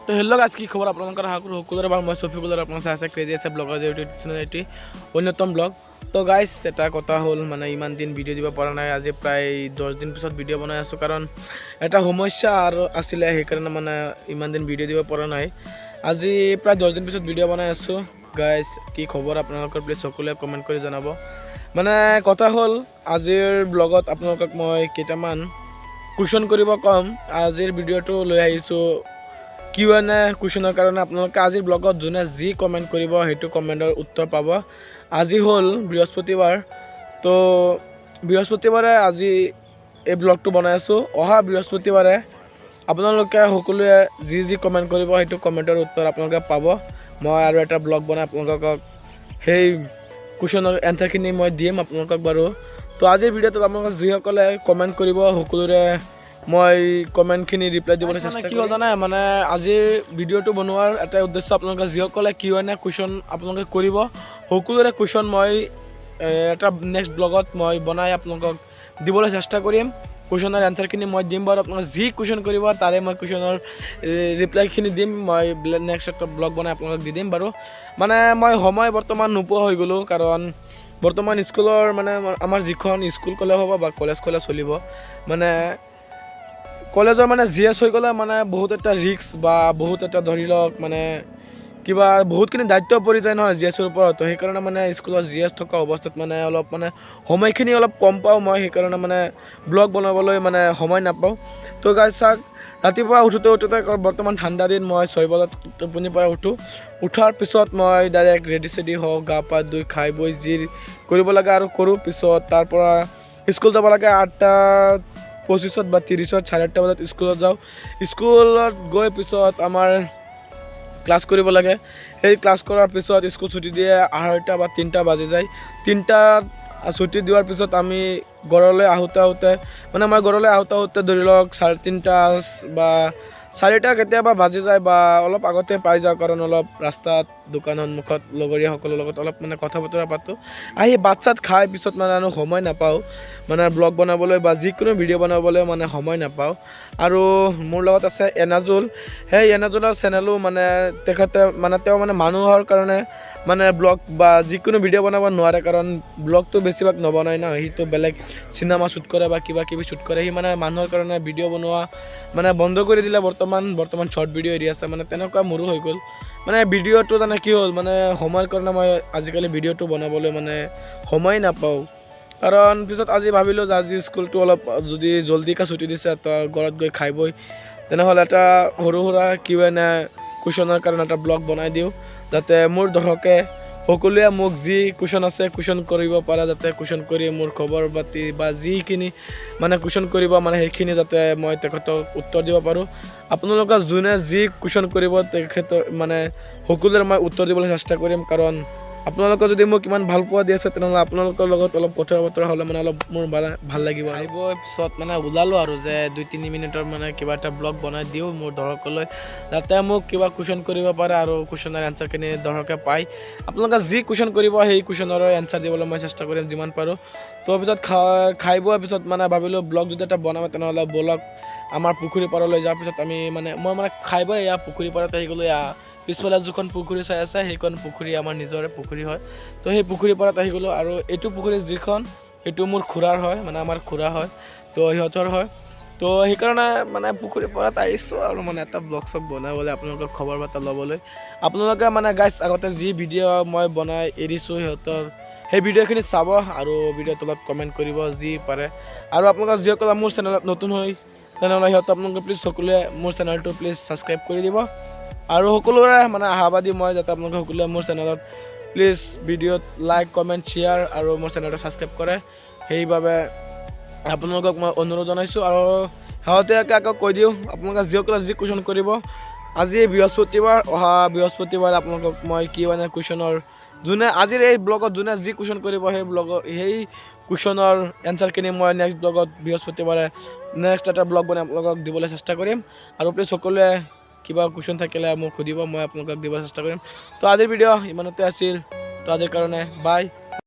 তো hello' guys, কি খবৰ আপোনালোকৰ? আশা কৰোঁ সকলোৰে ভাল। মই চফিকুল আৰু আপোনালোকে চাই আছে ক্ৰেজি আছে ব্লগাৰ ইউটিউব চেনেল, এটি অন্যতম ব্লগ। তো গাইজ, এটা কথা হ'ল, মানে ইমান দিন ভিডিঅ' দিব পৰা নাই। আজি প্ৰায় 10 দিন পিছত ভিডিঅ' বনাই আছোঁ, কাৰণ এটা সমস্যা আৰু আছিলে, সেইকাৰণে মানে ইমান দিন ভিডিঅ' দিব পৰা নাই। আজি প্ৰায় 10 দিন পিছত ভিডিঅ' বনাই আছোঁ। গাইজ, কি খবৰ আপোনালোকৰ? প্লিজ সকলোৱে কমেণ্ট কৰি জনাব। মানে কথা হ'ল, আজিৰ ব্লগত আপোনালোকক মই কেইটামান কুৱেশ্যন কৰিব ক'ম। আজিৰ ভিডিঅ'টো লৈ আহিছোঁ কিউ এন এ কুৱেশ্যনৰ কাৰণে। আপোনালোকে আজিৰ ব্লগত যোনে যি কমেণ্ট কৰিব, সেইটো কমেণ্টৰ উত্তৰ পাব। আজি হ'ল বৃহস্পতিবাৰ। তো বৃহস্পতিবাৰে আজি এই ব্লগটো বনাই আছোঁ। অহা বৃহস্পতিবাৰে আপোনালোকে সকলোৱে যি যি কমেণ্ট কৰিব, সেইটো কমেণ্টৰ উত্তৰ আপোনালোকে পাব। মই আৰু এটা ব্লগ বনাই আপোনালোকক সেই কুৱেশ্যনৰ এনচাৰখিনি মই দিম আপোনালোকক বাৰু। তো আজিৰ ভিডিঅ'টোত আপোনালোকে যিসকলে কমেণ্ট কৰিব, সকলোৰে মই কমেণ্টখিনি ৰিপ্লাই দিবলৈ চেষ্টা। কি হ'ল জানে, মানে আজিৰ ভিডিঅ'টো বনোৱাৰ এটা উদ্দেশ্য, আপোনালোকে যিসকলে কিউ এন এ কুৱেশ্যন আপোনালোকে কৰিব, সকলোৰে কুৱেশ্যন মই এটা নেক্সট ব্লগত মই বনাই আপোনালোকক দিবলৈ চেষ্টা কৰিম। কুৱেশ্যনৰ এনচাৰখিনি মই দিম বাৰু। আপোনালোকে যি কুৱেশ্যন কৰিব, তাৰে মই কুৱেশ্যনৰ ৰিপ্লাইখিনি দিম। মই নেক্সট এটা ব্লগ বনাই আপোনালোকক দি দিম বাৰু। মানে মই সময় বৰ্তমান নোপোৱা হৈ গ'লোঁ, কাৰণ বৰ্তমান স্কুলৰ মানে আমাৰ যিখন স্কুল ক'লে হ'ব বা কলেজ ক'লে চলিব, মানে কলেজৰ মানে জিএছ হৈ গ'লে মানে বহুত এটা ৰিস্ক বা বহুত এটা ধৰি লওক মানে কিবা বহুতখিনি দায়িত্ব পৰি যায় নহয় জিএছৰ ওপৰত। তো সেইকাৰণে মানে স্কুলত জিএছ থকা অৱস্থাত মানে অলপ মানে সময়খিনি অলপ কম পাওঁ মই, সেইকাৰণে মানে ব্লগ বনাবলৈ মানে সময় নাপাওঁ। তো গাইজ চাওক, ৰাতিপুৱা উঠোঁতে উঠোঁতে, বৰ্তমান ঠাণ্ডা দিন, মই 6 বজাত টোপনিৰ পৰা উঠোঁ। উঠাৰ পিছত মই ডাইৰেক্ট ৰেডি চেডি হওঁ, গা পা ধুই খাই বৈ যি কৰিব লাগে আৰু কৰোঁ। পিছত তাৰ পৰা স্কুল যাব লাগে 8টা 25ত বা 30ত, 8:30 বজাত স্কুলত যাওঁ। স্কুলত গৈ পিছত আমাৰ ক্লাছ কৰিব লাগে। সেই ক্লাছ কৰাৰ পিছত স্কুল ছুটি দিয়ে 2:30 বা 3টা বাজি যায়। 3টাত ছুটি দিয়াৰ পিছত আমি ঘৰলৈ আহোঁতে আহোঁতে, মানে মই ঘৰলৈ আহোঁতে আহোঁতে ধৰি লওক 3:30 বা 4টা কেতিয়াবা বাজি যায় বা অলপ আগতে পাই যাওঁ, কাৰণ অলপ ৰাস্তাত দোকানৰ সন্মুখত লগৰীয়াসকলৰ লগত অলপ মানে কথা বতৰা পাতোঁ। আহি ভাত চাত খাই পিছত মানে আৰু সময় নাপাওঁ, মানে ব্লগ বনাবলৈ বা যিকোনো ভিডিঅ' বনাবলৈ মানে সময় নাপাওঁ। আৰু মোৰ লগত আছে এনাজুল। সেই এনাজুলৰ চেনেলো মানে তেখেতে মানে তেওঁ মানে মানুহৰ কাৰণে মানে ব্লগ বা যিকোনো ভিডিঅ' বনাব নোৱাৰে, কাৰণ ব্লগটো বেছিভাগ নবনায় ন। সিটো বেলেগ চিনেমা শ্বুট কৰে বা কিবা কিবি শ্বুট কৰে। সি মানে মানুহৰ কাৰণে ভিডিঅ' বনোৱা মানে বন্ধ কৰি দিলে বৰ্তমান। বৰ্তমান শ্বৰ্ট ভিডিঅ' এৰি আছে। মানে তেনেকুৱা মোৰো হৈ গ'ল। মানে ভিডিঅ'টো মানে কি হ'ল, মানে সময়ৰ কাৰণে মই আজিকালি ভিডিঅ'টো বনাবলৈ মানে সময় নাপাওঁ। কাৰণ পিছত আজি ভাবিলোঁ যে আজি স্কুলটো অলপ যদি জল্দিকৈ ছুটি দিছে, তো ঘৰত গৈ খাই বৈ তেনেহ'লে এটা সৰু সুৰা কিউ এন এ কুৱেশ্যনৰ কাৰণে এটা ব্লগ বনাই দিওঁ, যাতে মোৰ দৰ্শকে সকলোৱে মোক যি কুৱেশ্যন আছে কুৱেশ্যন কৰিব পাৰে, যাতে কুৱেশ্যন কৰি মোৰ খবৰ বাতি বা যিখিনি মানে কুৱেশ্যন কৰিব, মানে সেইখিনি যাতে মই তেখেতক উত্তৰ দিব পাৰোঁ। আপোনালোকে যোনে যি কুৱেশ্যন কৰিব, তেখেতৰ মানে সকলোৰে মই উত্তৰ দিবলৈ চেষ্টা কৰিম, কাৰণ আপোনালোকে যদি মোক ইমান ভাল পোৱা দি আছে, তেনেহ'লে আপোনালোকৰ লগত অলপ কথা বতৰা হ'লে মানে অলপ মোৰ ভাল ভাল লাগিব। আহিব পিছত মানে ওলালোঁ আৰু যে 2-3 মিনিটৰ মানে কিবা এটা ব্লগ বনাই দিওঁ মোৰ দৰ্শকলৈ, যাতে মোক কিবা কুৱেশ্যন কৰিব পাৰে আৰু কুৱেশ্যনৰ এনচাৰখিনি দৰ্শকে পায়। আপোনালোকে যি কুৱেশ্যন কৰিব, সেই কুৱেশ্যনৰ এনচাৰ দিবলৈ মই চেষ্টা কৰিম যিমান পাৰোঁ। তো পিছত খাই বোৱাৰ পিছত মানে ভাবিলোঁ, ব্লগ যদি এটা বনাওঁ, তেনেহ'লে ব'লক আমাৰ পুখুৰী পাৰলৈ যোৱাৰ পিছত আমি মানে মই মানে খাই বৈ এয়া পুখুৰী পাৰত আহি গ'লোঁ। এয়া পিছফালে যিখন পুখুৰী চাই আছে, সেইখন পুখুৰী আমাৰ নিজৰে পুখুৰী হয়। তো সেই পুখুৰী পাৰত আহি গ'লোঁ আৰু এইটো পুখুৰী যিখন, সেইটো মোৰ খুৰাৰ হয়, মানে আমাৰ খুৰা হয়, তো সিহঁতৰ হয়। তো সেইকাৰণে মানে পুখুৰীৰ পাৰত আহিছোঁ আৰু মানে এটা ব্লগ চগ বনাবলৈ, আপোনালোকৰ খবৰ বাৰ্তা ল'বলৈ। আপোনালোকে মানে গাইজ, আগতে যি ভিডিঅ' মই বনাই এৰিছোঁ, সিহঁতৰ সেই ভিডিঅ'খিনি চাব আৰু ভিডিঅ' তলত কমেণ্ট কৰিব যি পাৰে। আৰু আপোনালোকৰ যিসকলে মোৰ চেনেলত নতুন হৈ, তেনেহ'লে সিহঁত আপোনালোকে প্লিজ সকলোৱে মোৰ চেনেলটো প্লিজ ছাবস্ক্ৰাইব কৰি দিব। আৰু সকলোৰে মানে আশাবাদী মই, যাতে আপোনালোকে সকলোৱে মোৰ চেনেলত প্লিজ ভিডিঅ'ত লাইক, কমেণ্ট, শ্বেয়াৰ আৰু মোৰ চেনেলটো ছাবস্ক্ৰাইব কৰে। সেইবাবে আপোনালোকক মই অনুৰোধ জনাইছোঁ। আৰু শেহতীয়াকৈ আকৌ কৈ দিওঁ, আপোনালোকে যিসকলে যি কুৱেশ্যন কৰিব, আজি বৃহস্পতিবাৰ, অহা বৃহস্পতিবাৰ আপোনালোকক মই কি মানে কুৱেশ্যনৰ যোনে আজিৰ এই ব্লগত যোনে যি কুৱেশ্যন কৰিব, সেই ব্লগৰ সেই কুৱেশ্যনৰ এনচাৰখিনি মই নেক্সট ব্লগত বৃহস্পতিবাৰে নেক্সট এটা ব্লগ বনাই আপোনালোকক দিবলৈ চেষ্টা কৰিম। আৰু প্লিজ সকলোৱে কিবা কুৱেশ্যন থাকিলে মোক সুধিব, মই আপোনালোকক দিবলৈ চেষ্টা কৰিম। তো আজিৰ ভিডিঅ' ইমানতে আছিল। তো আজিৰ কাৰণে বাই।